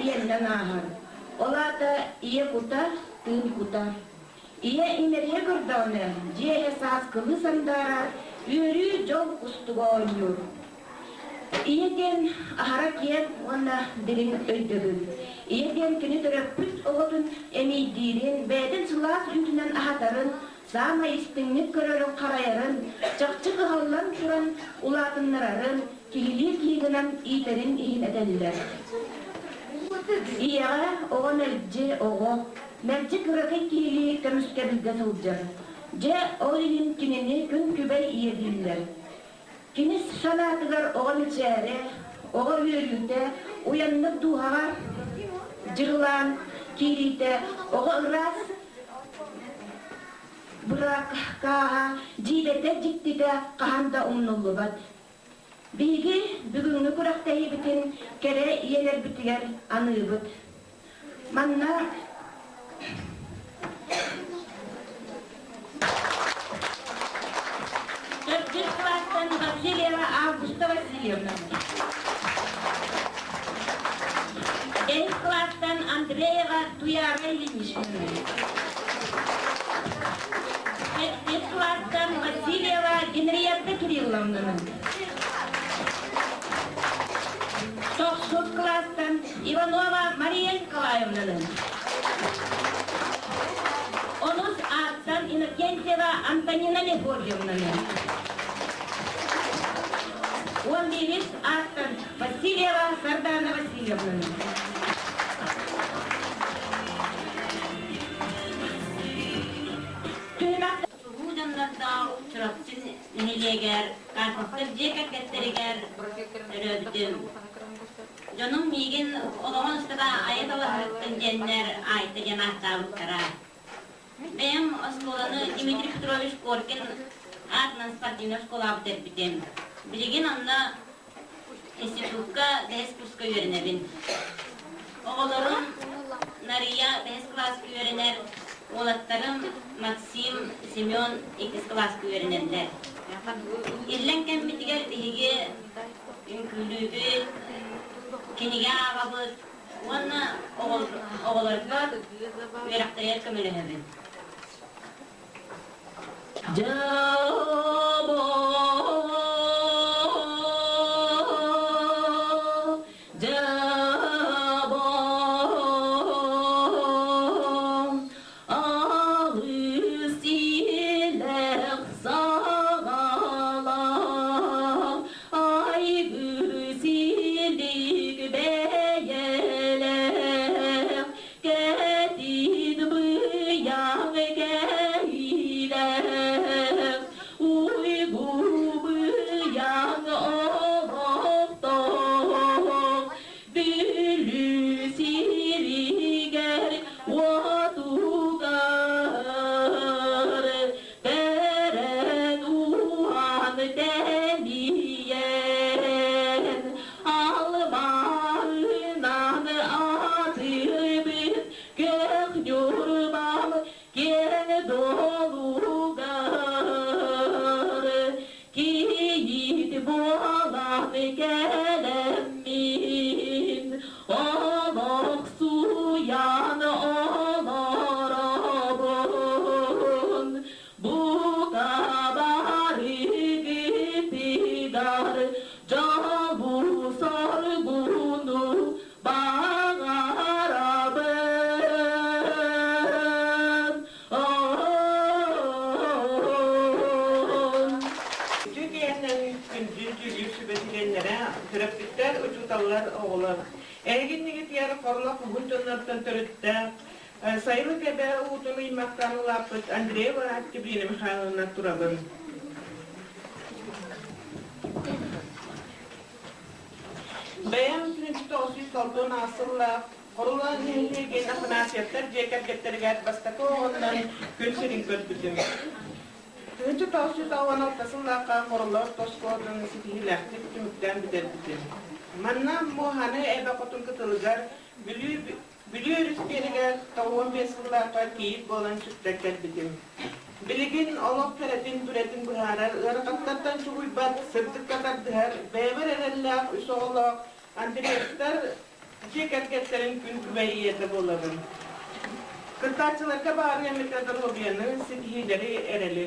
ийэннэн ааһар. Ол аата ийэ кута, тыын кута. Ийэ имэрийэ көрдөҕүнэ, дьиэ иһэ сааскылыы сандаарар, үөрүү, дьол кустуга оонньуур. Ийэ диэн аһара киэҥ уонна дириҥ өйдөбүл. Ийэ диэн кини төрөппүт оҕотун эмиийдиирин, бэйэтин сылаас үүтүнэн аһатарын, саамай истиҥник көрөрүн-харайарын, чахчы кыһаллан туран улаатыннарарын, киһилии киһи гынан иитэрин иһин этэллэр. Ийэҕэ оҕо мэлдьи оҕо, мэлдьи кыракый киһилии көмүскэбилгэ сылдьар. Дьэ, ол иһин кинини күн күбэй ийэ дииллэр. Кини санаатыгар оҕо мичээрэ, оҕо үөрүүтэ, уйаннык дууһаҕа дьырылаан киириитэ, оҕо ыраас бырааккааһа, дьиибэтэ, дьиктитэ хаһан да умнуллубат. Биһиги бүгүҥҥү күрэхтэһиибитин кэрэ ийэлэрбитигэр аныыбыт. Манна төрдүс кылаастан Васильева Августа Васильевна, бэһис кылаастан Андреева Туяра Ильинична, сэттис кылаастан Васильева Генриетта Кирилловна, тохсус кылаастан Иванова Мария Николаевнаны, онус ааттан Иннокентьева Антонина Мефодьевнаны, 11 ааттан Васильева Сардана Васильевнаны. Чулуу дьоннордоох Чурапчы нэһилиэгэр Карповтар дьиэ кэргэттэригэр төрөөбүтүм. Дьонум миигин олоҕун устата айа талаһарыттан диэннэр Айта диэн ааттаабыттара. Бэйэм оскуоланы Дмитрий Петрович Коркин аатынан спортивнай оскуолаҕа бүтэрбитим. Билигин онно институкка бэһис курска үөрэнэбин. Оҕолорум Нария бэһис кылааска үөрэнэр, уолаттарым Максим, Семен иккис кылааска үөрэнэллэр. Иллэҥ кэммитигэр биһиги үҥкүүлүүбүт, кинигэ ааҕабыт уонна оҕолорго үөрэхтэригэр көмөлөһөбүн. Алыс илэх саҕалаах айгыр силик бэйэлээх кэтит быйаҥ кэһиилээх уйгу быйаҥ олохтоох Бүлүү сиригэр уотугар бэрэн уһаан тэнийэн, алмааһынан атырбыт көх Ньурбам киэҥ долугар Кийиит буолан кэлэммин, олохсуйан олоробун. Бука барыгытыгар дьолу-соргуну баҕарабын. Үтүө киэһэнэн күндү дьүүллүүр сүбэ чилиэннэрэ, төрөппүттэр, учууталлар, оҕолор. Эһигиннигитигэр Хорлох уһун дьоннортон төрүттээх, сайылык эбэ уутун ыймахтаан улааппыт Андреева Октябрина Михайловна турабын. Бэйэм 1998 сыллаах Хорула нэһилиэгин Афанасьевтар дьиэ кэргэттэригэр бастакы оҕоннон күн сирин көрбүтүм. 1996 сыллаахха Хорула орто оскуолатын ситиһиилээхтик түмүктээн бүтэрбитим. Манна Муоһаны эбэ хотун кытылыгар Бүлүү, Бүлүү өрүс биэригэр 95 сыллаахха кийиит буолан сүктэн кэлбитим. Билигин олох кэрэтин-бүрэтин быһаарар ыарахаттартан чугуйбат, сырдыкка тардыһар, бэйэбэр эрэллээх үс оҕолоох Андреевтар. Дьиэ кэргэттэрин күн күбэй ийэтэ буолабын. Кыттааччыларга баҕарыам этэ доруобуйаны, ситиһиилэри, эрэли.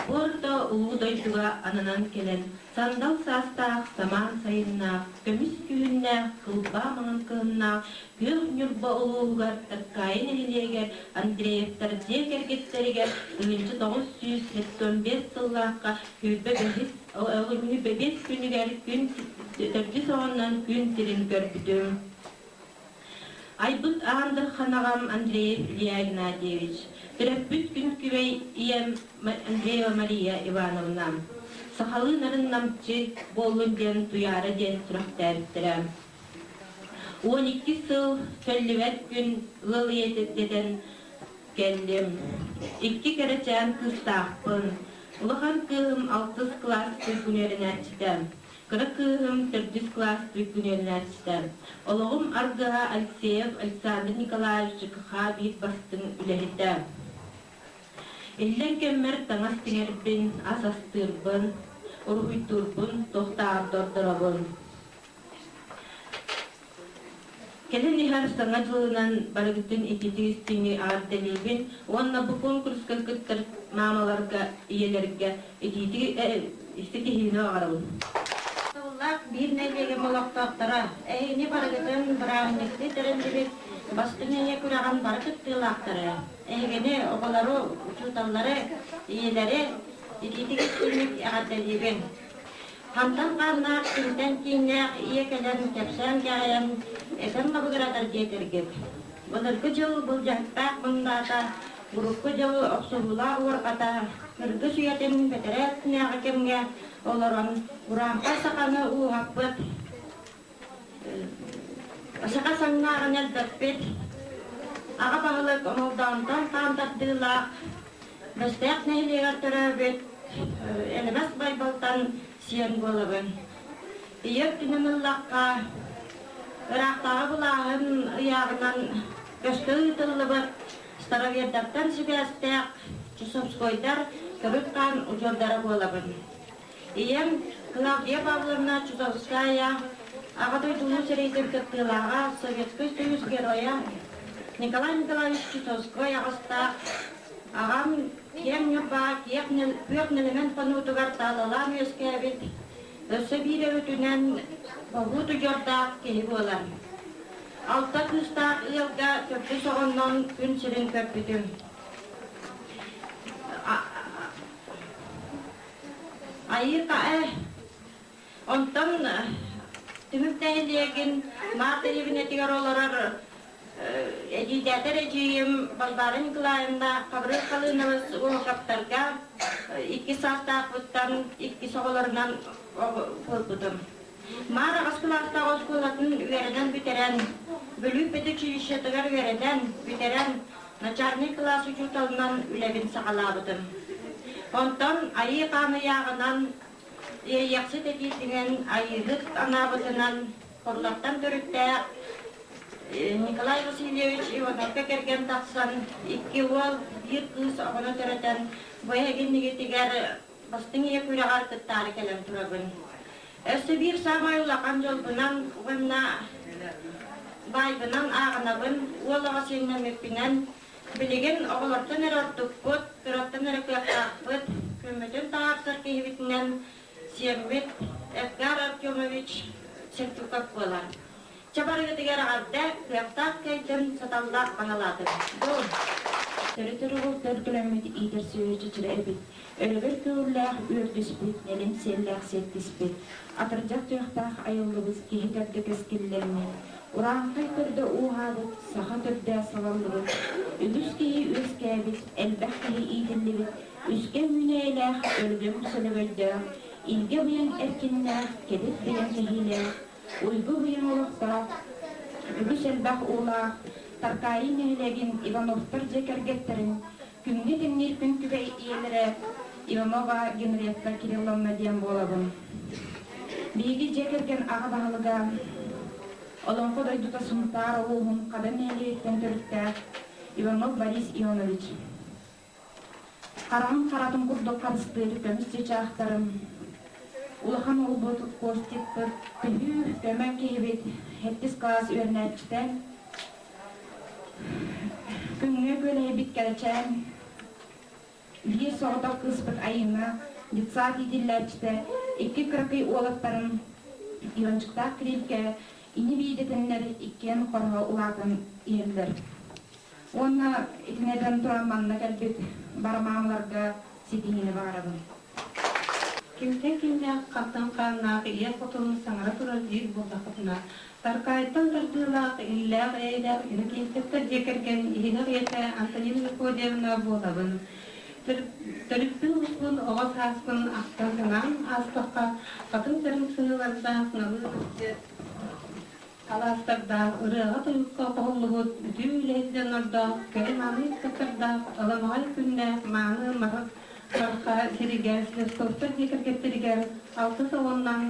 Орто улуу дойдуга ананан кэлэн, сандал саастаах, самаан сайыннаах, көмүс күһүннээх, кылбаа маҥан кыһыннаах Күөх Ньурба улууһугар Таркаайы нэһилиэгэр Андреевтар дьиэ кэргэттэригэр 1975 сыллаахха 25 күнүгэр күн төрдүс оҕоннон күн сирин көрбүтүм. Айбыт аан дархан Андреев Илья Игнатьевич, төрөппүт күн күбэй ийэм Андреева Мария Ивановна, сахалыы нарын намчы буоллун диэн Туйаара диэн сүрэхтээбиттэрэ. 12 сыл сөллүбэт күн ыал ийэтэ кэллим. Икки кэрэчээн кыыстаахпын. Улахан кыыһым алтыс кылаас туйгун үөрэнээччитэ. Кыра кыыһым төрдүс кылаас туйгун үөрэнээччитэ. Олоҕум аргыһа Алексеев Александр Николаевич ЖКХ биир бастыҥ үлэһитэ. Иллэҥ кэммэр таҥас тигэрбин, ас астыырбын, уруһуйдуурбун туохтааҕар да ордоробун. Кэлин иһэр Саҥа дьылынан барыгытын ититик-истиҥник эҕэрдэлиибин уонна бу конкурска кыттар маамаларга, ийэлэргэ итиитик ситиһиини баҕарабын. Сыллаах биир нэһилиэгим олохтоохторо, эһигини барыгытын бырааһынньыктыы тэриллибит Бастыҥ ийэ күрэҕин бары кыттыылаахтара, эһигини, оҕолору, учууталлары, ийэлэри итиитик-истиҥник эҕэрдэлиибин. Хантан хааннаах, кимтэн кииннээх ийэ кэлэн кэпсээн кэҕийэн, этэн лабыгыратар диэтэргит. Былыргы дьыл былдьаһыктаах мындаата, урукку дьыл охсуһуулаах уорҕата, кыргыс үйэтин бэтэрээ күнээҕи кэмҥэ олорон, урааҥхай саханы ууһаппыт, саха саҥнааҕын элбэппит, аҕа баһылык Омолдоонтон хаан тардыылаах, Бэстээх нэһилиэгэр төрөөбүт Элэмэс Байбалтан сиэн буолабын. Ийэ өттүнэн ыллахха, ыраахтааҕы былааһын ыйааҕынан көскө ыытыллыбыт старовердартан сибээстээх Чусовскойдар төрүт хаан удьуордара буолабын. Ийэм Клавдия Павловна Чусовская Аҕа дойду Улуу сэриитин кыттыылааҕа, Советскай Союз Геройа Николай Николаевич Чусовской аҕыстаах, аҕам киэҥ Ньурба күөх нэлэмэн хонуутугар таалалаан үөскээбит, өссө биир өрүтүнэн боһуут удьуордаах киһи буолар. Алта кыыстаах ыалга төрдүс оҕоннон күн сирин көрбүтүм. Айыы-хаэ, онтон Түмүк нэһилиэгин Маар дэриэбинэтигэр олорор эдьиийдээтэр эдьиийим Балбаара Николаевна Хабырыыл Халынович Уолукаптарга икки саастаахпыттан иккис оҕолорунан буолбутум. Маар аҕыс кылаастаах оскуолатын үөрэнэн бүтэрэн, Бүлүү педучилищетыгар үөрэнэн бүтэрэн, начальнай кылаас учууталынан үлэбин саҕалаабытым. Онтон Айыы Хаан ыйааҕынан, Иэйиэхсит этиитинэн, Айыыһыт анаабытынан Хорлоттон төрүттээх Николай Васильевич Ивановка кэргэн тахсан, икки уол, биир кыыс оҕону төрөтөн, бу эһигиннигитигэр бастыҥ ийэ күрэҕэр кыттаары кэлэн турабын. Өссө биир саамай улахан дьолбунан уонна баайбынан ааҕынабын, уол оҕо сиэннэммиппинэн, билигин оҕолортон эрэ ордукпут, кыраттан эрэ кыахтаахпыт, күммүтүн таһаарсар киһибитинэн сиэммит Эдгар Артемович Сертюков буолар. Чэ барыгытыгар эҕэрдэ, кыахтаах кыайдым, саталлаах баһылаатым. Төрүт уругул төргөлөммүт иитэр сүөһү чэчирэ эбит. Өрөгөр көҥүллээх үөрдүспүт, нэлим сиэллээх сиэттиспит, атырдьах туйахтаах айыллыбыт киһи төрдө кэскиллэммит, урааҥхай төрдө ууһаабыт, саха төрдө салаллыбыт, үгүс киһи үөскээбит, элбэх киһи иитиллибит, үскэ үүнээйилээх, өлгөм сөлөгөйдөөх, илгэ быйаҥ эркиннээх, кэтит быйаҥ кэһиилээх, уйгу быйаҥ олохтоох, үгүс элбэх уулаах Таркаайы нэһилиэгин Ивановтар дьиэ кэргэттэрин Күҥҥэ тэҥниир күн күбэй ийэлэрэ Иванова Генриетта Кирилловна диэн буолабын. Биһиги дьиэ кэргэн аҕа баһылыга Олоҥхо дойдута Сунтаар улууһун Хадан нэһилиэгиттэн төрүттээх Иванов Борис Ионович. Хараҕым харатын курдук харыстыыр көмүс чыычаахтарым. Улахан уолбут Костикпыт төһүү көмө киһибит сэттис кылаас үөрэнээччитэ. Күҥҥэ күөлэһийбит кэрэчээн биир соҕотох кыыспыт Айыына детсад иитиллээччитэ, икки кыракый уолаттарын Иванчиктаах Кирилкэ ини-бии дэтэннэр иккиэн хороһо улаатан иһэллэр. Уонна итини этэн туран манна кэлбит барамааннарга ситиһиини баҕарабын. Кимтэн кимнээх хантан хааннаах ийэ хотун саҥара турар диир буоллаххытына, Таркаайтан тардыылаах, иллээх-эйэлээх Иннокентьевтар дьиэ кэргэн иһинэх ийэтэ Антонина Мефодьевна буолабын. Төрүппүн ууспун оҕо сааспын ахтан-санаан аастахха, хатыҥ чарыҥ сыһыылардаах налыы Алаастардаах, ырыаҕа-тойукка хоһуллубут үтүө үлэһит дьоннордоох, кэрэ-мааны ыччаттардаах, аламаҕай күннээх мааны Марха сиригэр Слепцовтар дьиэ кэргэттэригэр алтыс оҕоннон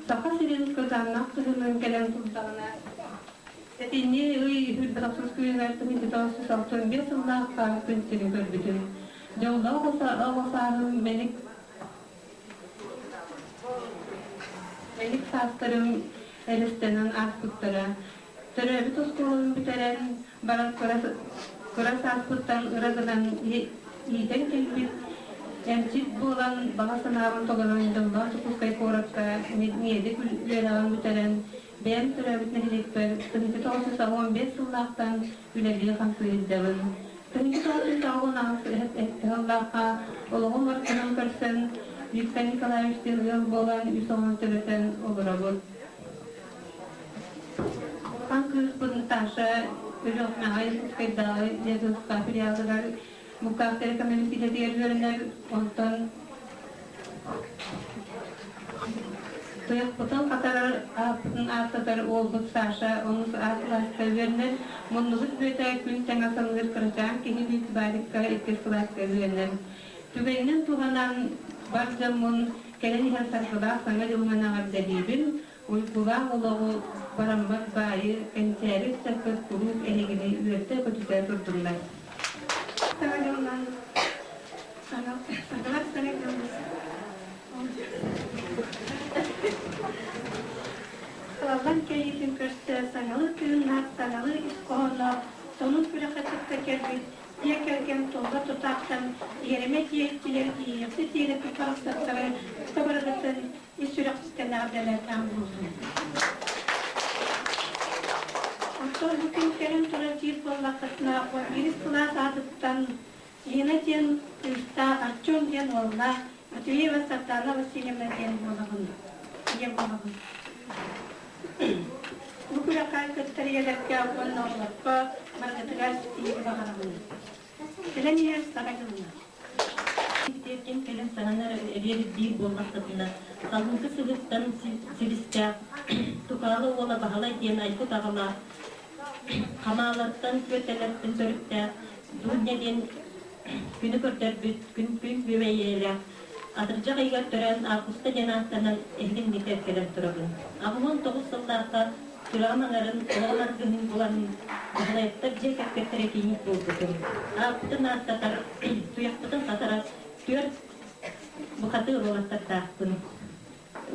Саха сирин кытаанах кыһынын кэлэн турдаҕына, сэтинньи ый 190 күнүгэр 1995 сыллаахха күн сирин көрбүтүм. Дьоллоох оҕо сааһым мэник Мэник саастарым элэстэнэн ааспыттара. Төрөөбүт оскуолабын бүтэрэн баран кыра сааспыттан ыра гынан иитэн кэлбит эмчит буолан баҕа санаабын толорон дьоллоох Дьокуускай куоракка медик үөрэҕин бүтэрэн бэйэм төрөөбүт нэһилиэкпэр 1995 сыллаахтан үлэлии-хамсыы сылдьабын. 1998 сыллаахха олоҕум аргыһын көрсөн Виктор Николаевичтыын ыал буолан үс оҕону төрөтөн олоробут. Улахан кыыспыт Наташа Өлүөхүмэҕэ Якутскайдааҕы ЯГСК филиалыгар бухгалтер экономист идэтигэр үөрэнэр, онтон Туйахпытын хатарар, ааппытын ааттатар уолбут Саша онус А кылааска үөрэнэр, муннубут бүөтэ күн тэҥэ саныыр кырачаан киһибит Варикка иккис кылааска үөрэнэр. Түгэнинэн туһанан бар дьоммун кэлэн иһэр саргылаах Саҥа дьылынан эҕэрдэлиибин, уйгулаах олоҕу, бараммат баайы, кэнчээри ыччаппыт куруук эһигини үөрдэ-көтүтэ турдуннар. Саҥа дьылынан саҥалар саҥа дьылынан Кылаллан кэйиитин көрсө саҥалыы тыыннаах, саҥалыы ис хоһоонноох сонун күрэххэ кытта кэлбит дьиэ кэргэн толло тутаахтан иэримэ тиэйчилэр иэйэхсит иэрэтин барахсаттары тута барыгыттан ис сүрэхпиттэн эҕэрдэлээтаам буоллун. Оттон бу күн кэлэн турар диир буоллаххытына, 11 кылаас аатыттан Лина диэн кыыстаах, Артем диэн уоллаах, Матвеева Сардана Васильевна диэн буолабын, ийэ буолабын. Бу күрэххэ кыттар ийэлэргэ уонна оҕолорго барыгытыгар ситиһиини баҕарабын. Кэлэн иһэр Саҥа дьылынан. Ким кэлин саҥанар эбиэр биир буоллаххытына, халыҥкы сылыттан силистээх Тукаала уола Баһылай диэн айбыт аҕалаах, Хамаалартан, Күөтэлэртэн төрүттээх Дуня диэн күнү көрдөрбүт күн күн бүөбэйиэлээх атырдьах ыйыгар төрөөн Августа диэн ааттанан эһигинники кэлэн турабын. 89 сыллаахха сүрэҕим аҥарын, олоҕум аргыһын булан Баһылайыттар дьиэ кэргэттэрэ кийиит буолбутум. Ааппытын ааттатар, туйахпытын хатарар түөрт бухатыыр уолаттардаахпын.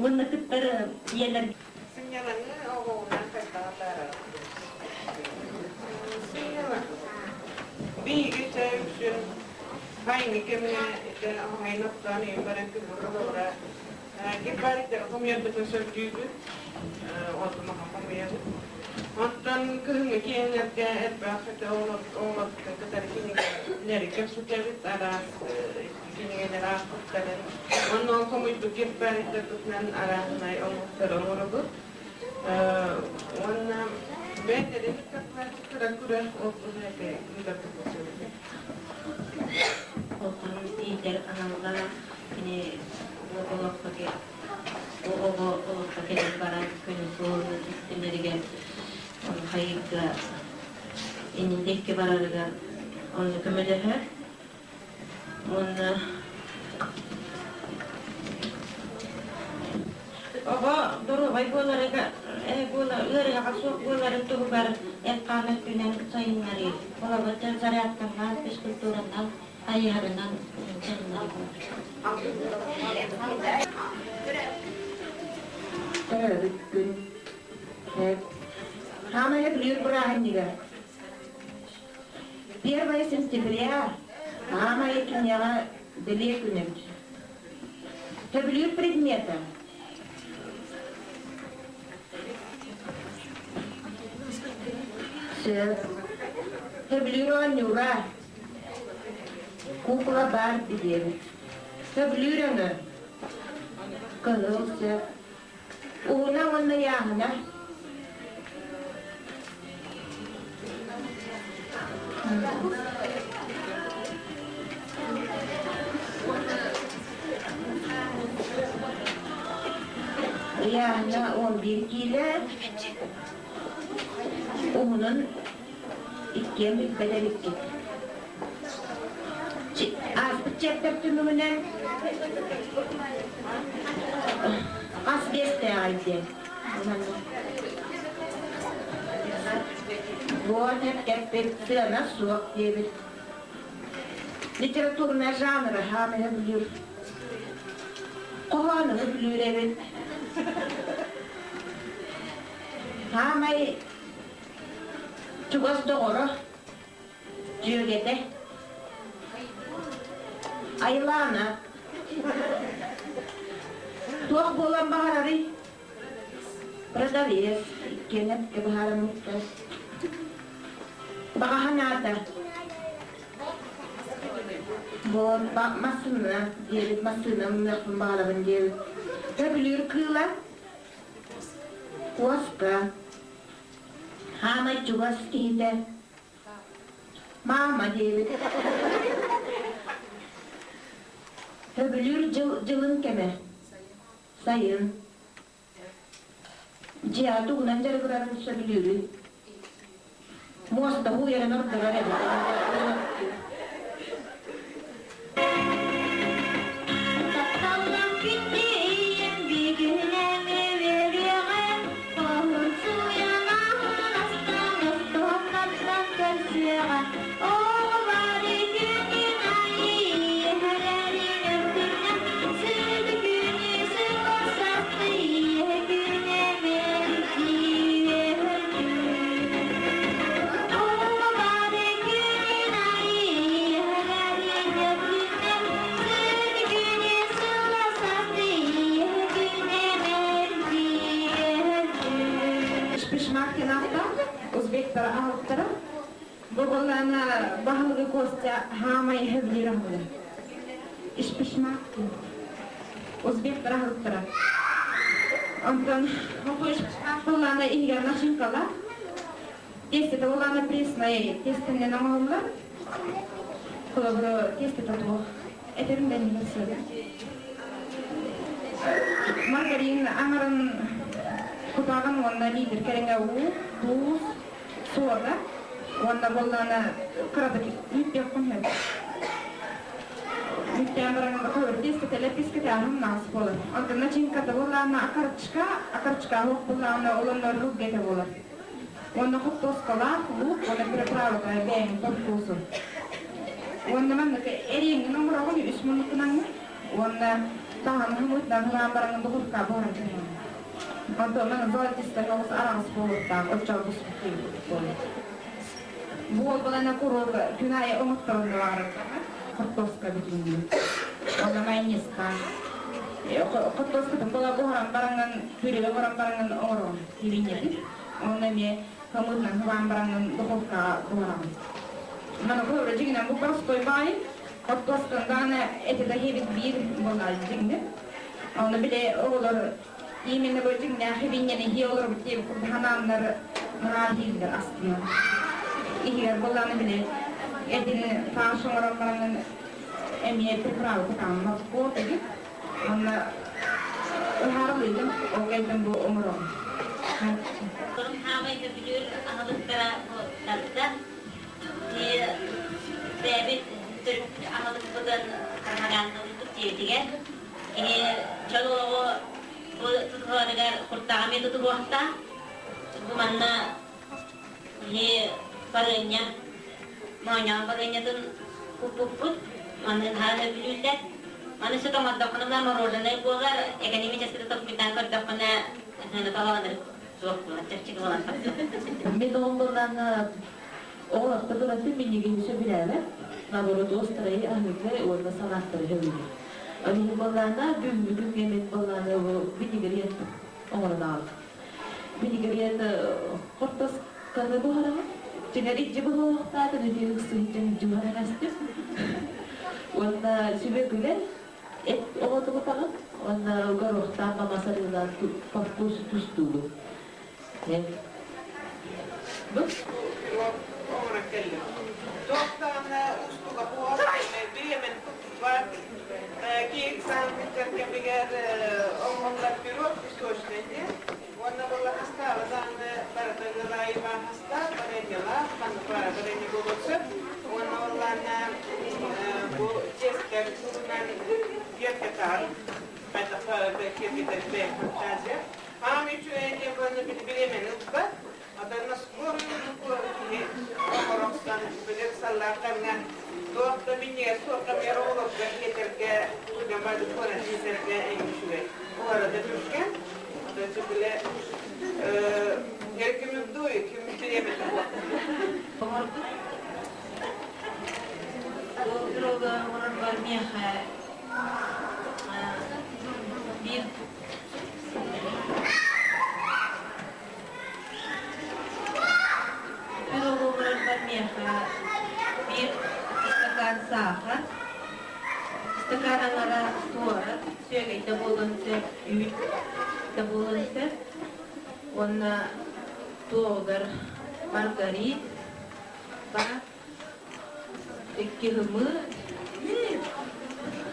Уонна кыттар ийэлэр Сынньалаҥы оҕоҕунан хайдах атаарар? Сынньалаҥ. Биһиги чэ үксүн сайыҥҥы кэмҥэ ити оһайын оттоон ийэм баран күһүн олоҕура гербарийдары хомуйарбытын сөбүлүүбүт. Оту-маһы хомуйабыт. Оттон кыһыҥҥы киэһэлэргэ элбэх ити оҕолорбутун кытары кинигэлэри кэпсэтэбит, араас кинигэлэр аахпыттарын. Онно ол хомуйбут гербарийдарбытынан арааһынай оҥоһуктары оҥоробут. Уонна бэйэлэрин кыра күрэх ол ыытарбыт Оҕону иитэр аналлаах кини олоххо оҕо олоххо кэлэн баран күнү суолун истинэригэр хайыырга иннин диэки барарыгар онно көмөлөһөр уонна Оҕо доруобай буоларыгар ыарыһаҕа суох буоларын туһугар эт-хаан өттүнэн сайыннарыы, холобур, зарядканан, физкультуранан. Айарынан дьоннорго. Төрөөбүт күн. Хаамайа бүлүүр бырааһынньыга. Первое сентября хаамайа киниэҕэ бэлиэ күнүбүт. Төбүлүүр предмета. Сөп. Төбүлүүр оонньуура. Кукла Барби диэбит. Сөбүлүүр өҥө. Кыһыл сөп. Уһуна уонна ыйааһына. Ыйааһына 11 киилэ. Уһунун иккиэн билбэт эбиккит. Ааспыт чиэппэр түмүгүнэн хас биэстээҕий диэн. Буон эппит сыана суох диэбит. Литературнай жанры хаамыһы бүлүүр. Хоһоону бүлүүр эбит. Хаамай чугас доҕоро Дьүөгэтэ Айлаана туох буолан баҕарарый? Продавец иккиэн эпкэ быһаарыммыттар. Баҕа санаата Буон массыына диэбит массыына мыныахпын баҕарабын диэбит. Сөбүлүүр кыыла куоска Хаамай чугас киһитэ «Маама» диэбит. Сөбүлүүр дьыл дьылын кэмэ сайын. Дьиэҕэ тугунан дьарыгырарын сөбүлүүрүй? Муоста уйарын ордорор эбит. Тапталлаах күндү ийэм бүгүнэн үөрүөҕэ, Хоһун сууйан астан остуол тардан көрсүөҕэ. Оҕолор күнүн аайы ийэлэрин өртүнэн, Сүдү күнү сылласты ийэ күнэ мэлдьи үөрдүн. Шпишмаккинаахта узбектар аһылыктара. Бу буоллаана баһылыгы Костя хаамай сөбүлүүр аһылыга. Ишпишмаккин. Узбектар аһылыктара. Онтон ишпишмак буоллаана иһигэр начинкалар. Тесто буоллаана пресное тестэннэн оҥоһуллар. Холобура, тесто туох этэрин да иннигэр сыада. Маргарин аҥарын кутаҕын уонна литр кэриҥэ уу, туус, суода уонна буоллаана кыратык үүттүөххүн сөп. Үүттээн баран тиэстэтэлэ пискэтээһин наас буолар. Онтон начинката буоллаана окорочка, окорочка суох буоллаҕына ол оннор рулгета буолар. Уонна хортуоскалаах луук уонна приправата бэйэҥ тортуусун. Уонна маннык эриэҥҥин оҥороҕун үс муннуккунаҥҥын уонна таһан хомуйтан хараан бараҥҥын духовка буһаран кэбиһэҕин. Онтон золотистай соҕус араҕас буолуохтаах оччоҕо буспут буолар. Буол балана куруук күн аайы оҥотторон баҕарар хортуоска бүтүннүү. Уонна майонезка. Хортуоскатын буола буһаран бараҥҥын пюре оҥорон бараҥҥын оҥороҕун сибиинньэтин. Онно эмиэ хамыытынан хабаан бараҥҥын духовкаҕа буһараҕын. Маны куһура дьиҥинэн бу простой баайы хортуосканы даҕаны эти да иһэбит биир буоллаҕа дьиҥнэ. Онно били оҕолор именно бу дьиҥнээх сибиинньэни иһии олоробут диэбит курдук санааннар наһаа иһииллэр астына. Иһигэр буоллаҕына били этин фарш оҥорон бараҥҥын эмиэ приправа кутаҥҥын моркуоп эбит. Онно ыһаарылыыгын, ол кэнниттэн бу оҥороҕун. Хаамай сөбүлүүр аһылыктара тарда. Бэйэбит төрүт аһылыкпытын пропагандалыырбыт диэбитигэр кини чөл олоҕу бу тутуһарыгар куртаҕа эмиэ тутуһуохтаах. Бу манна киһи барыанньа, моонньоон барыанньатын куппуппут. Маны наһаа сөбүлүүллэр. Маны сөт оҥордоххуна мына мороженое буолар, экономически толкуйдаан көрдөххүнэ, сыаната суох буолар, чэпчэки буолан тахсар. Мин оҕом буоллаҕына оҕолорто туратын минньигин сөбүлээбэт, наоборот острайы аһыыгы уонна салааттары сөбүлүүр. Ол иһин буоллаҕына бүгүҥҥү күҥҥэ мин буоллаҕына бу винегрет оҥорон аҕалбытым. Винегрет хортосканы буһараҕын, дьиҥэр илдьи буһуохтаатын үтүө ыксыһыттан илдьи буһаран эстим. Уонна сүбүөкүлэ эт оҕотугутаҕын уонна горохтаах мама сарыылаан по вкусу тустуугун. Бу Пирог оҥорон кэллим. Туох даҕаны уустуга суох, бириэмэни туппат, киһи кэмигэр оҥоһуллар пирог песочный диэн. Уонна буолла хастаабы даҕаны барыта ыалаайыма хастаах, вареньелаах, маннык баара варенье буолуон сөп. Уонна буоллаана бу тиэстэр туһунан киэргэтэн, хайдах киэргэтэр бэйэм фантазия. Аам үчүгэй диэн буолла бириэмэни ылбат. Атанна скоро киһи оҥорохсон билэр саллаах кэмҥэ туох да минньигэс суох кэмигэр оҕолорго иэтэргэ тугамады куорат иэтэргэ эҥин үчүгэй. Уһарада түргэн. Оттон бile рекомендую ким бириэмэтэ Оҥорбут пирогы оҥорорбор миэхэ биир Пирогу оҥорорбор миэхэ биир ыстакаан саахар, ыстакаан аҥара туора, сүөгэй да буолуон сөп, үүт да буолуон сөп уонна туоҕугар маргарин, баар икки ымыы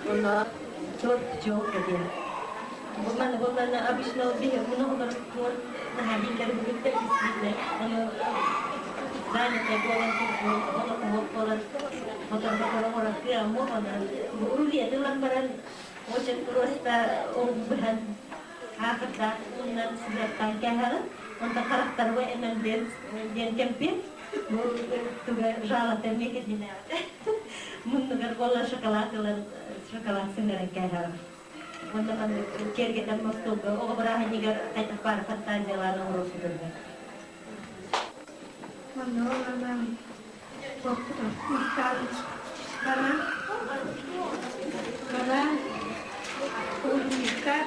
уонна Торт пчелка диэн. Бу маны буоллаҕына обычно биһи муну олорор торт наһаа биллэр бүгүттэр действительно ону занятый буолан олох буолан мотор-мотор оҥорор кыаммы онон рулет ылан баран очень просто быһан аахырдаах ууннан сыһыаттаан кээһэҕин онтон харахтарга M&M's диэн кэмпиэт бу туга жалота эмиэ кэннинээҕитэ муннугар буолла шоколад ылан шоколад сыҥыран кээһэҕин уонна маннык киэргэтэн остуолга оҕо бырааһынньыгар хайдах баар фантазиялаан оҥоруохсутурга Манна Банан, банан, клубника,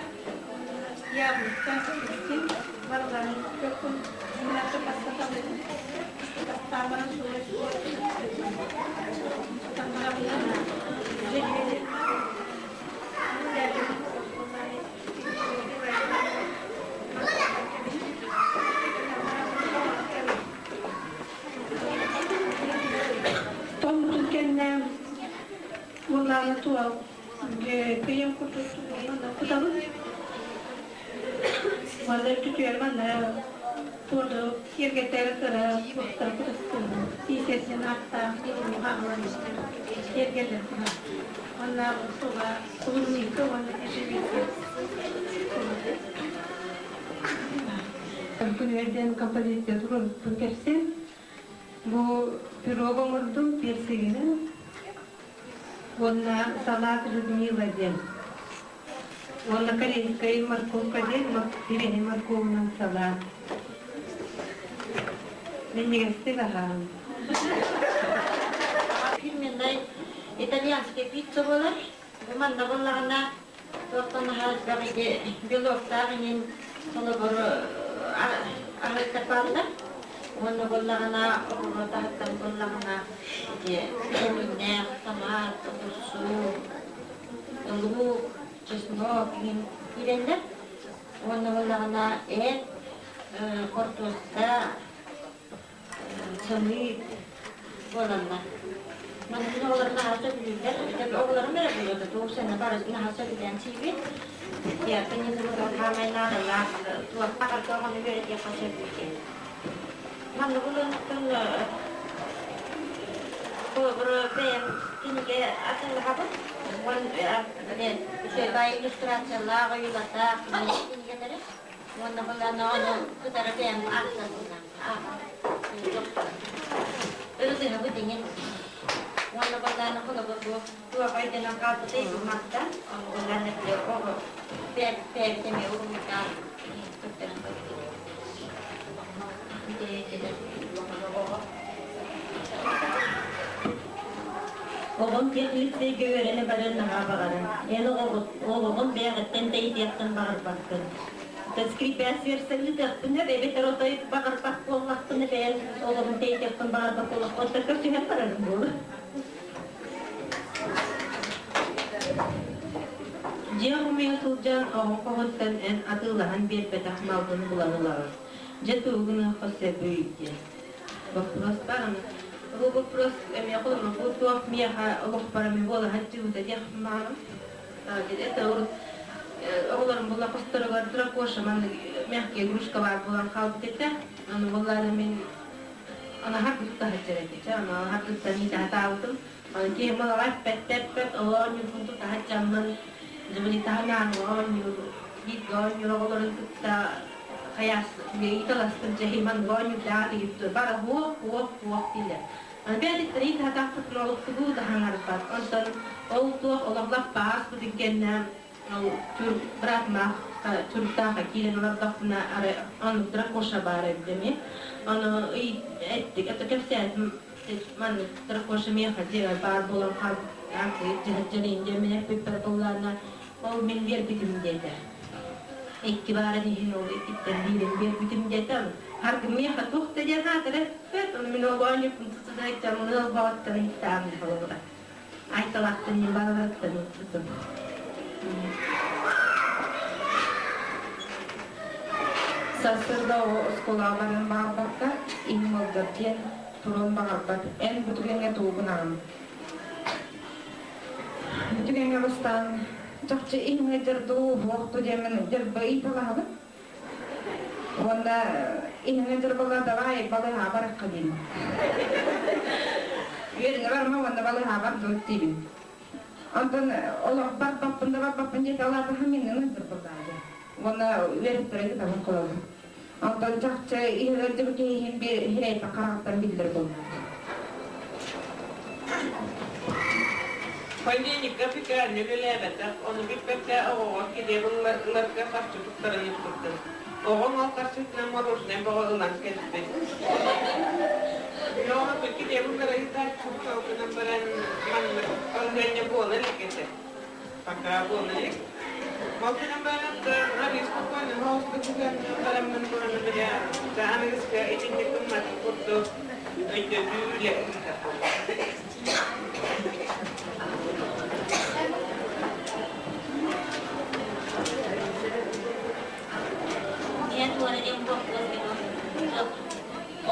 яблоко, апельсин, барыларын көркүн бастаабаран Тоҥмутун кэннэ уоллааны туа кыйым курдук манна кутабын. Манна түтүөр манна туорду киэргэтэр кыра туохтары кутастын. Тиисэрдин ааттаах хаалан киэргэллэр куна. Манна туга клубника уонна ежевика. Күнүөрдэн композиция туруорбуппун кэпсиэм. Бу пирог оҥордум персигинэн уонна салат Людмила диэн. Уонна корейскай морковка диэн сибиэһэй морковунан салат. Минньигэстик аһаан. Фирменнай итальянскай пицца буолар. Бу манна буоллаҕына туохтан наһаа элбэх ити белоктаах иҥин холобур аһыттар бааллар. Уонна буоллаҕына оҕуруот аһыттан буоллаҕына ити витаминнээх томат, огурсу, лук, чеснок иҥин киирэллэр. Уонна буоллаҕына эт, хортуоска, сымыыт буолаллар. Маны мин оҕолорум наһаа сөбүлүүллэр. Оҕолорум эрэ буолуо туох сана бары наһаа сөбүлээн сиибит. Диэххэ хаамай наадалаах туохха барыта оҕону үөрэтиэххэ сөп диэн. Маннык ылыахтан холобур бэйэм кинигэ атыылаһабын. Үчүгэй иллюстрациялаах, ойуулардаах кинигэлэри. Уонна былаана ону кытары бэйэм аахтарбынан. Ырытыһабыт иҥин. Уонна баллаана буоллаана холобур бу туох өйдөнөн хаалбытай бу мантан ону буоллаана били оҕо бэйэбит эмиэ уруһуйдаан көрдөрөн көрдүк. Оҕом техлицейгэ үөрэнэ барыан наһаа баҕарар. Эн оҕоҕун бэйэҕиттэн тэйитиэххин баҕарбаккын. Скрипясверсэ ыытыахпын сөп, эбэтэр отой баҕарбат буоллахпына бэйэм оҕобун тэйитиэхпин баҕарбат буоллахпына, оттон көрсүһэн барарым буолуо. Дьиэ хомуйа сылдьан оҕо хоһуттан эн атыылаһан биэрбэтэх малгын булан ылаҕын. Дьэ тугу гыныахха сөбүй диэн. Боппуруос баар аны. Бу боппуруос эмиэ холобур туох миэхэ олохпор эмиэ буола сылдьыбыта диэх баҕарым. Это урут оҕолорум була хосторугар дракоша маннык мягкий игрушка баар буолан хаалбыт этэ. Аны буоллаары мин аны харгытта сылдьар этэ. Аны харгыттан иитэ сатаабытым. Киһи малаҕа эппэттэ эппэт, ол оонньуурбун тута сылдьаммын, дьыбыли таһынаан оонньуур, бииргэ оонньуур оҕолорун кытта хайаас италастым дьэһиман оонньуурдаах тигиттэр бара хуох хуох хуох дииллэр. Бэйэтиттэн иитэ сатаахпытын олуктугу да хаҥарбат. Онтон ол туох олохлох баас бутун кэннэ ол чур быраатымаах чуруктааха киирэн олордохпуна ары оннук дракоша баар эбит эмиэ. Ону эттик это кэпсээтим маннык дракоша миэхэ дьиэбэр баар буолан хаалбыт дьаһалдьарыйын диэн мин эппиппэр буоллаана ол мин биэрбитим диэтэ. Икки баарын иһин ол иккиттэн биирин биэрбитим диэтэ. Харгым миэхэ туох да диэн аатар эппэт, ону мин ол оонньууппун тутута ыал баҕаттан ыйытаам холобура. Айталаахтан балаларыттан ыыппытым. Сарсыарда оҕо оскуолаҕа баран баҕарбакка, иһим ыалдьар диэн туруон баҕарбат. Эн бу түгэҥҥэ тугу гынаҕын? Бу түгэҥҥэ бастаан чахчы иһим ыалдьар дуу, уһуох дуу диэммин дьарба ыйыталаһабын. Уонна иһим ыалдьар буолла давай балыыһаҕа барыахха диибин. Үөрэнэ барма уонна балыыһаҕа бар дуу диибин. Онтон олох барбаппын да барбаппын диэтэ, ол аата хаминнын ыалдьар буоллаҕа Уонна үөрэттэрэ кытабын холобур. Онтон чахчы иһэлэрдибит киһи биир хараҕыттан биллэр буолла. Полиникка пекарня үлэлээбэтэх, ону бүппэккэ оҕоҕо килиэп ыларга харчы туттаран ыыппыттар. Оҕоҥ ол харчытынан мороженай бөҕө ылан кэлбит. Оҕо килиэп ыллара ыытааччы гынан баран маннык балаһыанньа буола илик этэ. Пока буола илик. Ол гынан баран арыы спокойно соҕустук бараммын буолан бile аныгыска итинник гыммат курдук өйдөтүү үлэ ыытар Ийэн туора диэн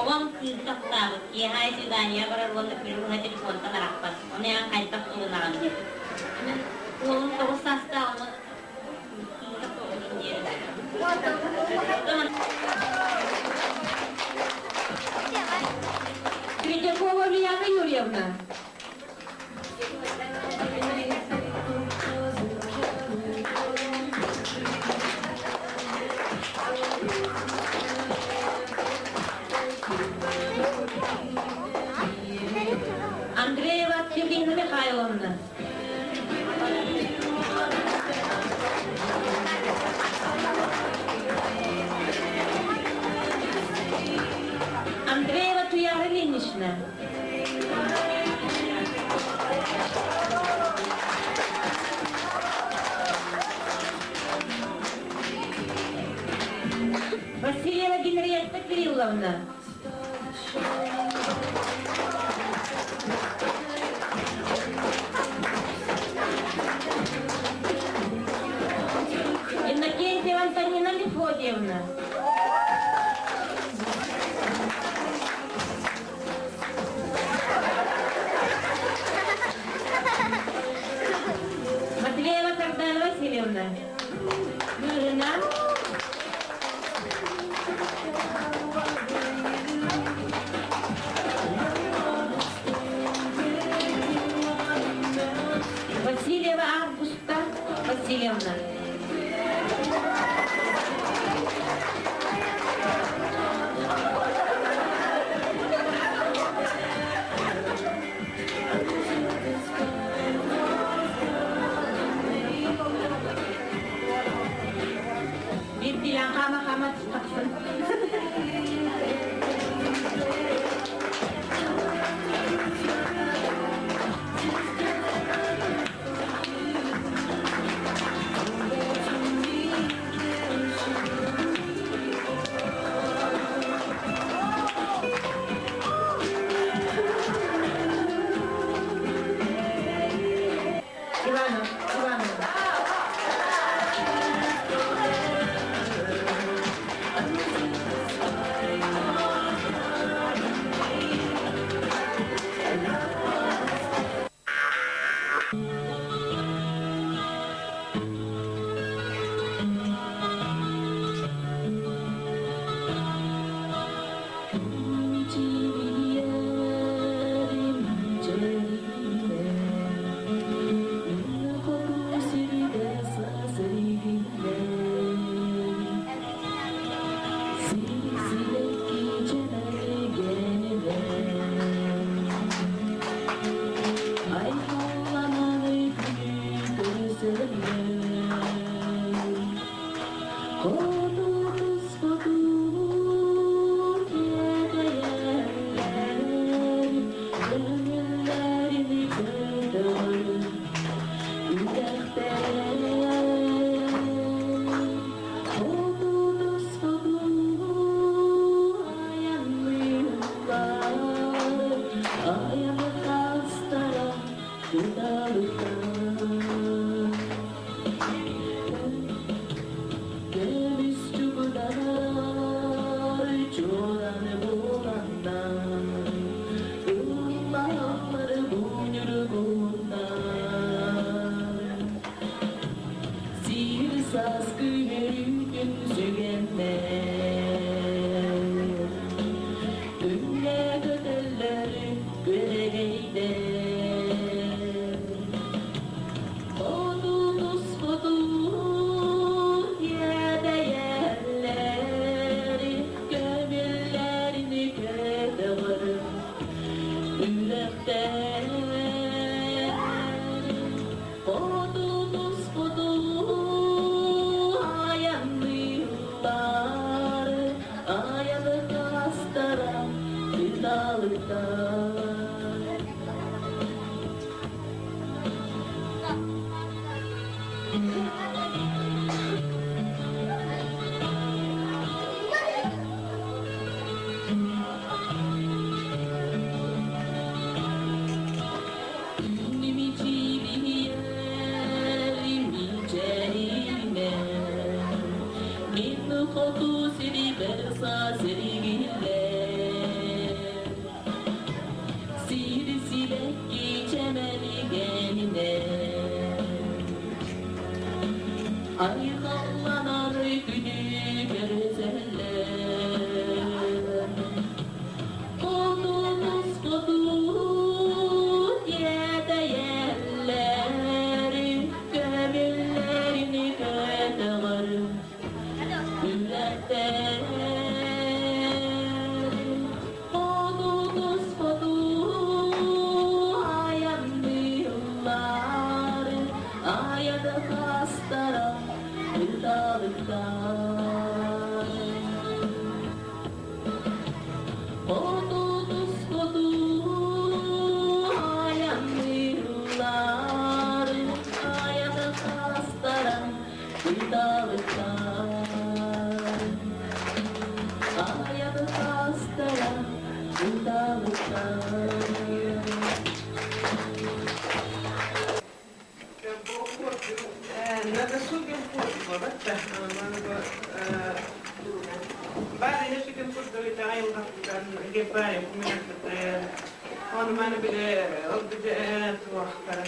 Оҕом кыыһы таптаабыт, киэһэ свидание барар уонна күнү телефонтан арахпат. Ону эн хайдах ылынаҕын диэн. Уолум 9 саастаах, ону кыыһы таптаабытын диэн. Третьякова Ульяна Юрьевна. Андреева Сергеевна Михайловна. Андреева Туяра Ильинична. Васильева Генриетта Кирилловна. Иннокентьева Антонина Мефодиевна. Матвеева Сардана Васильевна. Быыһына. Ыталыктар Көмүс чугудар чуоланы буланнар Ыллаһаллар бу ньургуннар Сир сааскы үөрүүтүн сүгэннэр Күҥҥэ көтөллөр күөрэгэйдэр Хоту туспутун иэдэйэллэр Көмүллэрин көтөҕөр үрэхтэр Хоту туспутун айанныыллар Айаны хастара ыталыктар. Мин хоту сири берса сиригиллэр Сир сибэкки чэмэлигэнинэн Айхалланар күнү көрсөллөр Хоту хоту иэдэйэллэр Көмүллэрин көтөҕөр үрэхтэр Хоту хоту айанныыллар Айаны хастара ыталыктар Хоту хоту айанныыллар Айаны хастара ыталыктар Айаны хастара ыталыктар. На досуге вот, Бары несүгүн курдук итаҕайылҕаттан геббаайым куминаппытын. Ону маны биле ол бите туохтара.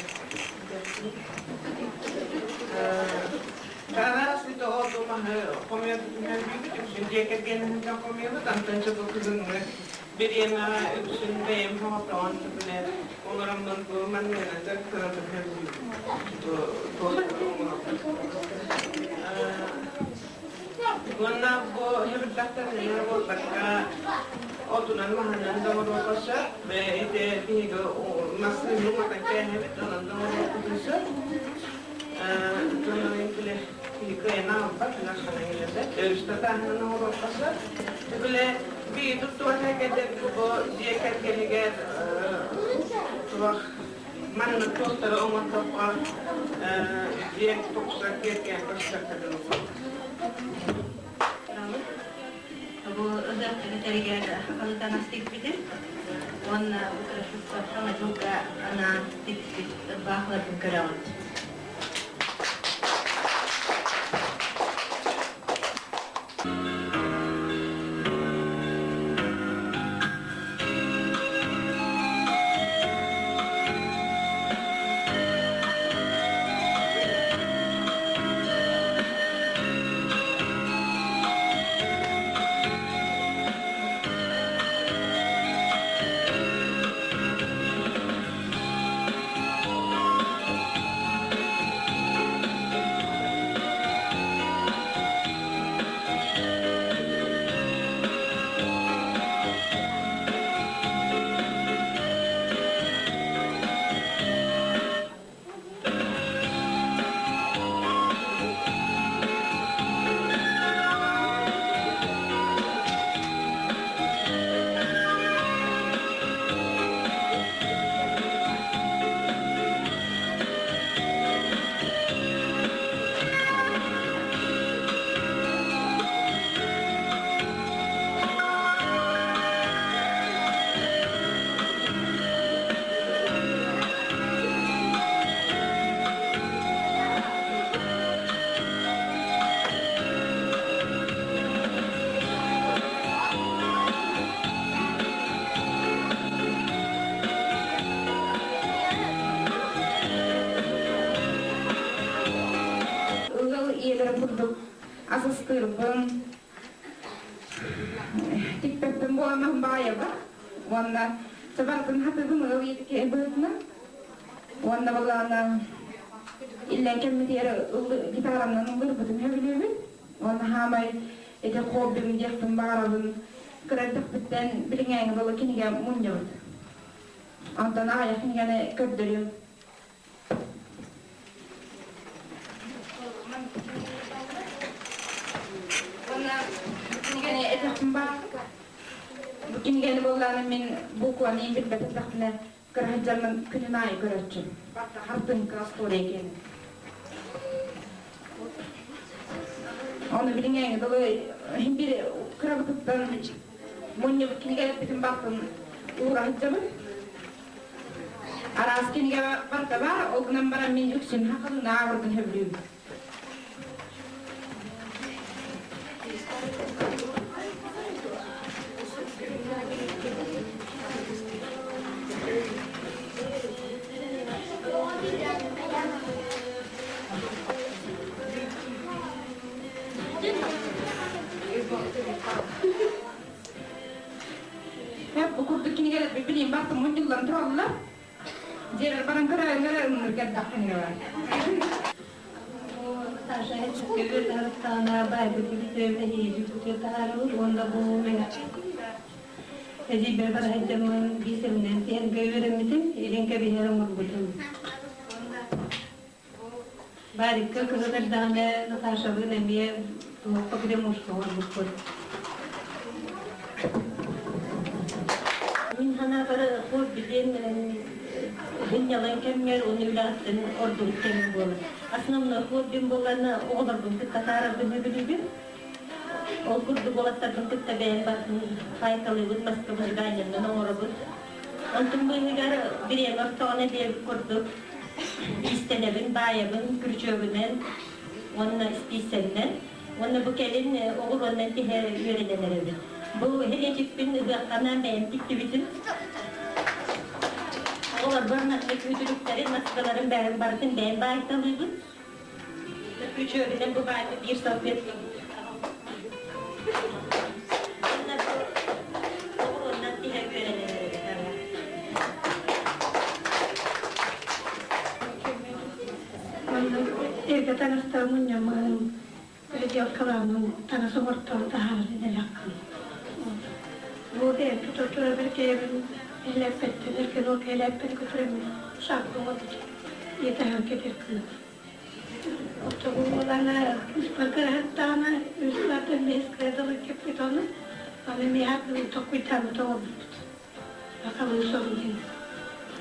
Карас ито оту маһы хомуйа бүүбүт үксүн дьиэ кэргэнинэн хомуйабыт антон чобу кызыңны бириэмэ үксүн бэйэм хоҕотоон биле олороммун бу манныгынан дьарыктанатын бу Уонна бу хебирдахтар буолбакка отунан маһынан доҥоруохха ите биһиги массыыны уматан кээһэбит онон доҥоруохпутун сөп. Тонон биле кыайан аҕалбат ханан илэсэ өрүстэ тааһынан оҥоруохха сөп. Биле бии туттубата кэлэр бу дьиэ кэргэнигэр туох маннык туохтары оҥордоххо дьиэ тупсар киэркээн көстөр кадылы. Бу ыһыах бүтэригэр хахалытан астыйбытым. Уонна бу саҥа дьылга анаан тикпит ырбаахыларбын көрөҕүт. Астыырбын тикпэппин буоламмын баҕайабын. Уонна сабартын хатыыбын ыал ийэтики быһыытынан. Уонна былаана иллэҥ кэммитигэр гитаранан ыллырбытын сөбүлүүбүн. Уонна хаамай ити хоббим диэхпин баҕарабын. Кыра эрдэхпиттэн билиҥээҥи дылы кинигэ мунньабыт. Онтон аҕыйах кинигэни көрдөрүөм. Уонна кинигэни этиэхпин баҕарабын. Бу кинигэни буоллаҕына мин букваны билбэт эттэхпинэ кыра сылдьармын күнүн аайы көрөөччүм. Барыта хартыыҥка остуоруйа киэнэ. Ону билиҥҥээҥи дылы иһин бир кырабытыттан мунньубут кинигэлэрбитин барытын уура сылдьабын. Араас кинигэ барыта баар, ол гынан баран мин үксүн хахалын ааҕарбын сөбүлүүбүн. Бу курдук кинигэлэр билиим бартым мунньуллан тураллар. Дьиэбэр баран көрөөрү ымныр кэлдэххинэ бар. Наташа Көбүр таһарыттаҕына баайбыт бүтүөм эһиги бүтүө таһаарабыт уонна бу мэҥэ эдьиийбэр бара сылдьаммын биисэминэн тиһэргэ үөрэммитим, илин кэбиһэр оҥорбутум. Барикка кыһыл эрдэҕинэ Наташалыын эмиэ туохха погремушка оҥорбуппут. Мин санаабар хобби диэн сынньалаҥ кэмҥэр уонна үлэҕиттэн ордубут кэмим буолар. Основной хоббим буоллаҕына оҕолорбун кытта таарарбын сөбүлүүбүн. Ол курдук уолаттарбын кытта бэйэм бардым хайкалыыбыт, маскабырдаанньаннан оҥоробут. Онтум быыһыгар бириэмэ ортоҕуна диэбит курдук иистэнэбин, баайабын күрүчүөгүнэн уонна испииссэннэн. Уонна бу кэлин оҕуруоннан тиһэ үөрэнэн эрэбин. Бу иһилиэчикпин ыһыахханаан бэйэм тиктибитим. Оҕолорбор маннык үтүлүктэрин, маскаларын бэйэм барытын бэйэм баайталыыбын. Күрүчүөгүнэн бу баайбыт биир салфетка. Уонна бу оҕуруоннан тиһэ үөрэнэн эрэбин. Эргэ таҥастары мунньаммын, переделкалааммын таҥас оҥортоон таһаарар идэлээхпин. Бу бэйэм тутар кэйэбин элэппэттэн эргин ол кэлээппин көтүрэммин шапка оҥорбутум. Ийэ кэтэр кыыс. Оттогулана кыыспар кыраһыттаҕына үс саатан бэһис кыра кэппит ону аны миэхэ токкуйдааммыт оҥорбуппут. Сахалыы сонун диэн.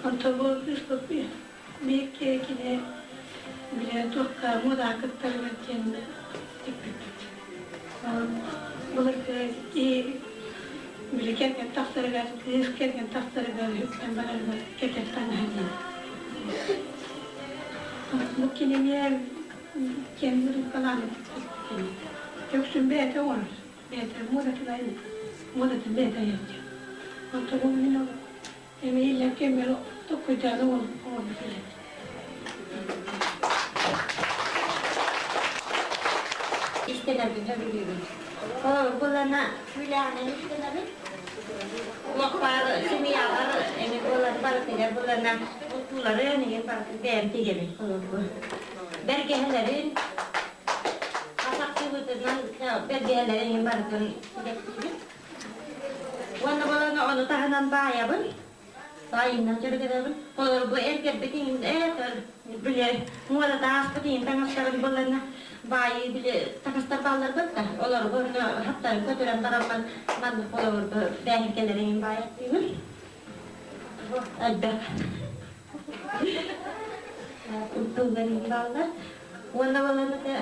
Онтон бу кыыспыт биир кини бile туохха муодаҕа кыттарыгар диэн тикпиппит. Былыргы киһи били кэргэн тахсарыгар, кыыс кэргэн тахсарыгар үктэн барарыгар кэтэр таҥаһа диэн. Бу кинини киэн рукалаан тикпит кини. Өксүн бэйэтэ оҥорор. Бэйэтэ муодатын айан, муодатын бэйэтэ айар диэн. Онтон ол мин ол эмиэ кэммэр токкуйдаан оҥорбут үлэм. Истэнэрбин сөбүлүүбүн. Булана күлэҕинэн истэнэбин. Олохпар семьялар эми буолар барытыгар булана устууларын иһин барытын бэйэм тигэбин. Бэргэһэлэрин хасахтыыбытынан бэргэһэлэрин иһин барытын тигэттиибин. Уонна буолан ону таһынан баайабын. Баайынан дьарыгырабын. Холобур, бу эргэрбит иһин ээ, били муодата ааспыт иһин таҥастарын булана баайыы били таҥастар баалларбыт да, олорго онно хаптарын көтүрэн бараммын маннык холобур бу бээһиҥкэлэрин иһин баайаттыыбын. Элбэх. Унтуулар иһин бааллар. Уонна буолан это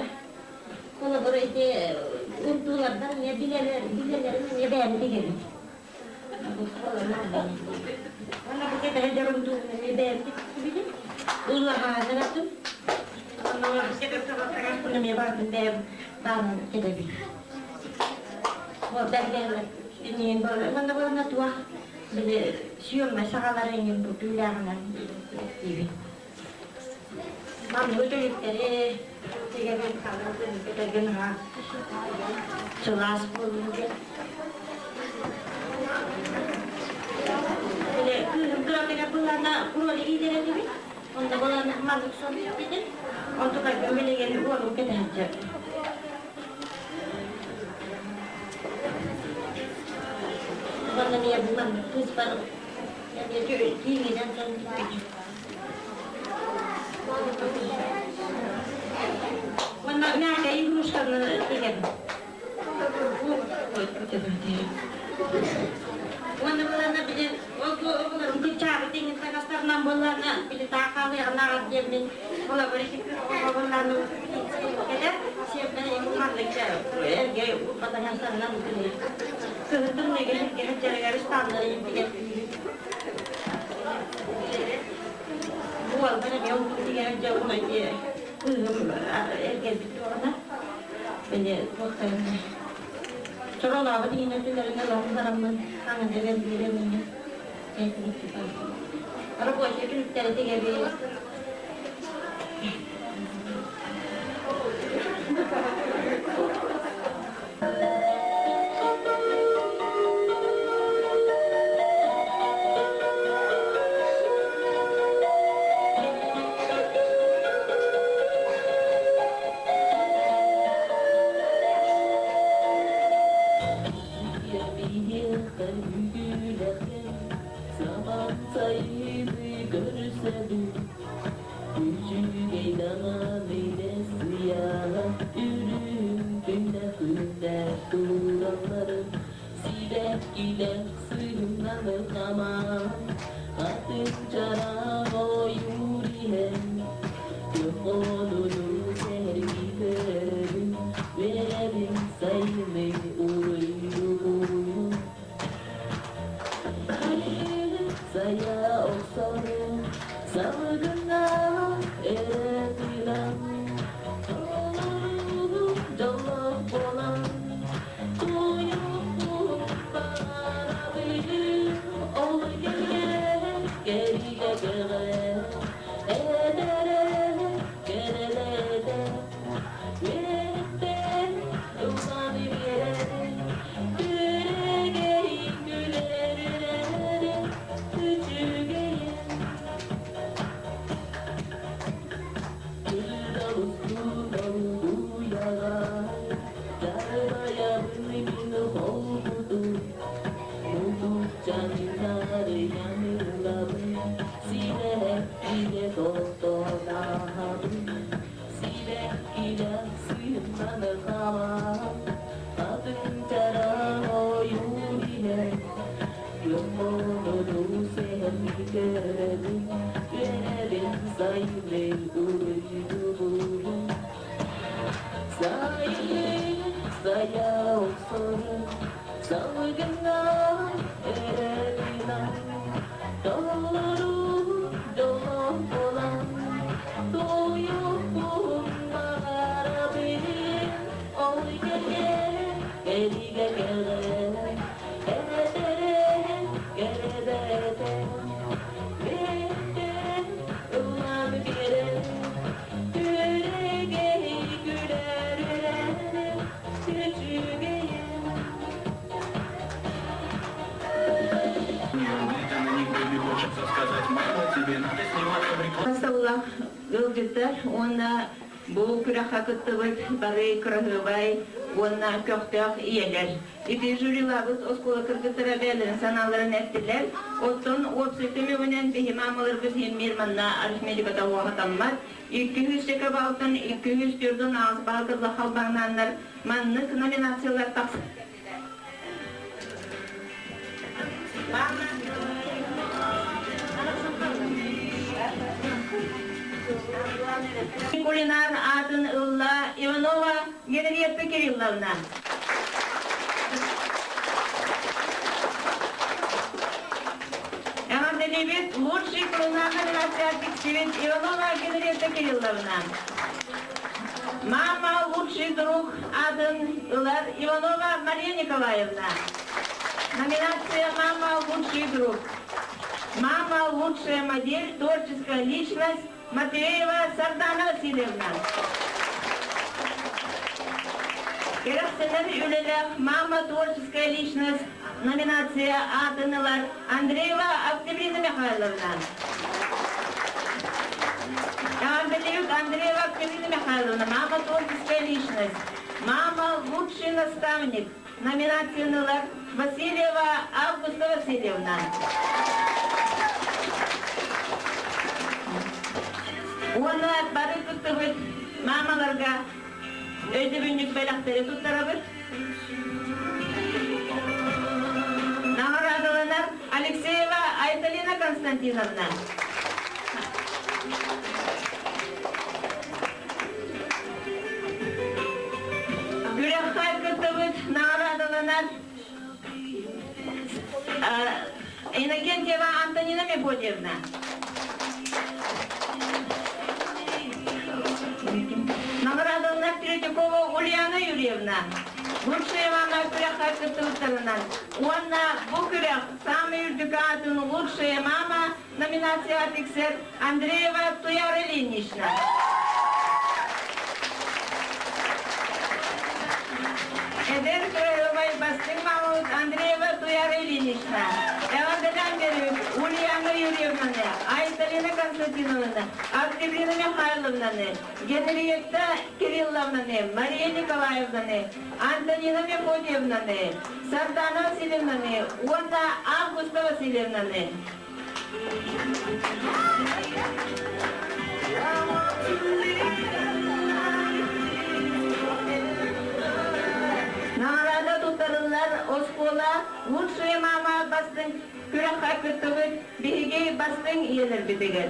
холобур ити унтуулардан эмиэ билэлэр билэлэрин эмиэ бэйэм тигэбин. Уонна бу кэтэһэ дьарым туһунан эмиэ бэйэм тиктибитим. Уллаһаанаратын. Онно кэтэһэ эмиэ бардым бэйэм баанан кэтэбин. Бэргэһэлэр иниин манна буолана туох били сүөммэ саҕалар иҥин бу түүлээҕинэн диибин. Манныгы төлүктэри Тигэрин халыҥ кэтэргин аһаа сылаас буоллун диэн. Били кыыһым кыратыгар былаана кролик иитэр этибит. Онно буолан маннык сон этим. Онтукайбын билигин уолум кэтэһэлдьэр. Уонна эмиэ бу маннык кыыспар эмиэ тииҥинэн сон тикпит. Уонна мягкая игрушканы тигэн. Уонна булана били ол оҕолорум кыччаабыт иҥин таҥастарынан буоллаана били таахаалыаҕынааҕар диэммин холобур ити оҕо буоллаана кэлэр сиэппэр эҥин маннык эргэ урба таҥастарынан кыһын тымныыга сиргэ сылдьарыгар ыстааннары тигэр Уолбар эмиэ онтум тигэр дьэ уна кыыһым эргэрбит туоҕана били туохтарын чоролообут иҥин өттүлэрин ылан бараммын аҥыны бэрдиэрэ минньин рабочий күнүктэри тигэбит. Саман сайыны көрсөбүн Үчүгэй даҕаны сыйаҕа Үрүҥ күндэ күндэ туралларын Сибэккилэр сыһыннаны хамаан Атын чараҥ ойуур иһэн Көхонуну сэргии көрөбүн Үөрэбин сайыны уруйдуубун Сайа охсорун салгыҥҥа эрэ тыынан Толору дьоллоох буолан туйукпун баҕарабын Ол кэмҥэ кэригэ кэҕэ эдэрэ кэрэлэтэ Үөттэн ыллаан биэрэр Күрэгэй күлэр үчүгэйин Кыдалыстуу Дарбайабын мин холбутун Мутукчаннарыйан ылабын Сибэккигэ тохтонаһабын Сибэккилэр сыһыннаны хамаан Атын чараҥ ойуур иһэн Дьоммону сэһэрги көрөбүн Үөрэбин сайынын уруйдуубун Сайын сайа охсорун Салгыҥҥа эрэ тыынан Толору дьоллоох буолан Туйукпун баҕарабын Ол кэргэ кэригэ кэҕэ Эдэрэ кэрэбэтэ Бэттэн ыллаан биэрэн Күрэгэй күлэр үөрэр Үчүгэйин Сыллах ыалдьыттар уонна бу күрэххэ кыттыбыт бары кыраһыабай уонна көхтөөх ийэлэр. Ити жюрилабыт оскуола кыргыттара бэйэлэрин санааларын эттилэр. Оттон уопсай түмүгүнэн биһи маамаларбыт иһин манна арифметиката уоһатаммат. 200 чека балтан 204 аҕыс баал халбаҥнааннар маннык номинациялар тахсар. Кулинар аатын ылла Иванова Генриетта Кирилловна. Эҕэрдэлиибит лучший кулинар номинация тиксибит Иванова Генриетта Кирилловна. Мама лучший друг аатын ылар Иванова Мария Николаевна. Номинация «Мама лучший друг». Мама лучшая модель, творческая личность Матвеева Сардана Васильевна. Кэрэхсэнэр үлэлээх «Мама творческая личность» номинация аатын ылар Андреева Октябрина Михайловна. Эҕэрдэлиибит Андреева Октябрина Михайловна «Мама творческая личность», «Мама лучший наставник» номинацияны ылар Васильева Августа Васильевна. Уонна бары кыттыбыт мамаларга өйдөбүнньүк бэлэхтэри туттарабыт. Наҕараадаланар Алексеева Айталина Константиновна. Күрэххэ кыттыбыт наҕараадаланар Иннокентьева Антонина Мефодьевна. Наҕараадаланар Третьякова Ульяна Юрьевна. Лучшая мама күрэххэ кыттыбыттарынан уонна бу күрэх саамай үрдүк аатын «Лучшая мама» номинацияҕа тиксэр Андреева Туяра Ильинична. Эдэр кыайылабай бастыҥ маамабыт Андреева Туяра Ильинична, эҕэрдэлээн биэрэбит Ульяна Юрьевнаны, Айталина Константиновнаны, Октябрина Михайловнаны, Генриетта Кирилловнаны, Мария Николаевнаны, Антонина Мефодьевнаны, Сардана Васильевнаны уонна Августа Васильевнаны. Наҕараада туттарыллар оскуола «Лучшая мама» бастыҥ күрэххэ кыттыбыт биһиги бастыҥ ийэлэрбитигэр.